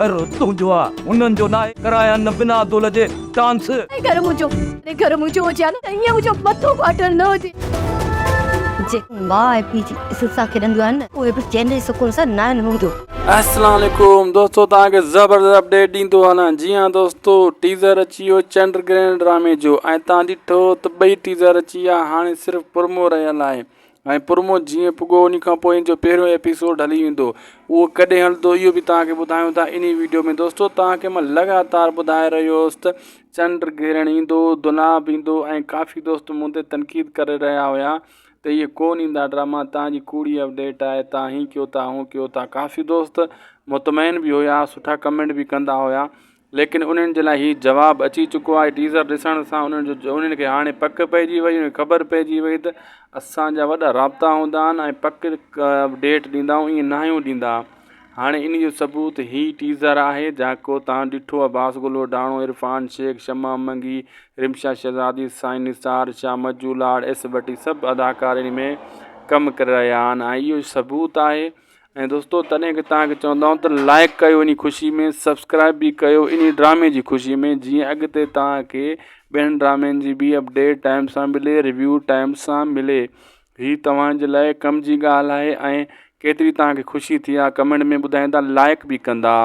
گهر تنهنجو آ انهن جو ناهي ڪرايان نه بنا دول جي ڊانس. گهر منهنجو گهر منهنجو هجي ها نه ته ائين منهنجو مٿو ڦاٽل نه هجي. جيڪو ماء ۽ پيء جي عزت سان کيڏنديون آهن نه اهي به چين ۽ سڪون سان ناهن هونديون. السلام عليڪم دوستو توهان کي زبردست اپڊيٽ ڏيندو هلان جي ها دوستو ٽيزر اچي ويو چنڊ گرهڻ ڊرامي جو ۽ توهان ڏٺو ته ٻئي ٽيزر اچي ويا هاڻي صرف پرمو رهيل آهي ۽ پرمو جيئن پڳو ان کان پوء ان جو پهريون ايپيسوڊ هلي ويندو اهو ڪڏهن هلندو اهو به توهان کي ٻڌايون ٿا انهي ويڊيو ۾ دوستو توهان کي مان لڳاتار ٻڌائي رهيو هوس ته چنڊ گرهڻ ايندو دولاب ايندو ۽ ڪافي دوست مون تي تنقيد ڪري رهيا هيا ته اهي ڪون ايندا ڊراما توهان جي ڪوڙي اپڊيٽ آهي توهان هي ڪيو ٿا هو ڪيو ٿا ڪافي دوست مطمئن به هيا سٺا ڪمينٽ به ڪندا هيا ليڪن انهن جي لاء هي جواب اچي چڪو آهي ٽيزر ڏسڻ سان انهن جو انهن کي هاڻي پڪ پئجي وئي ۽ خبر پئجي وئي ته اسان جا وڏا رابطا هوندا آهن ۽ پڪ اپڊيٽ ڏيندا آهيون ائين ناهيون ڏيندا هاڻي ان جو ثبوت هي ٽيزر آهي جيڪو تان ڏٺو عباس گل وڍاڻو عرفان شيخ شمع منگي رمشا شهزادي سائين نثار شاهه مجو لاڙ ايس ڀٽي سڀ اداڪار ان ۾ ڪم ڪري رهيا آهن ۽ اهو ثبوت آهي ۽ دوستو تڏهن کي توهان کي چوندا آهيون ته لائڪ ڪيو انهي خوشي ۾ سبسڪرائب به ڪيو انهي ڊرامي جي خوشي ۾ جيئن اڳتي توهان کي ٻين ڊرامن جي به اپڊيٽ ٽائيم سان ملي ريويو ٽائيم سان ملي هي توهان جي لاء ڪم جي ڳالهه آهي ۽ ڪيتري توهان کي خوشي ٿي آهي ڪمينٽ ۾ ٻڌائيندا لائڪ به ڪندا.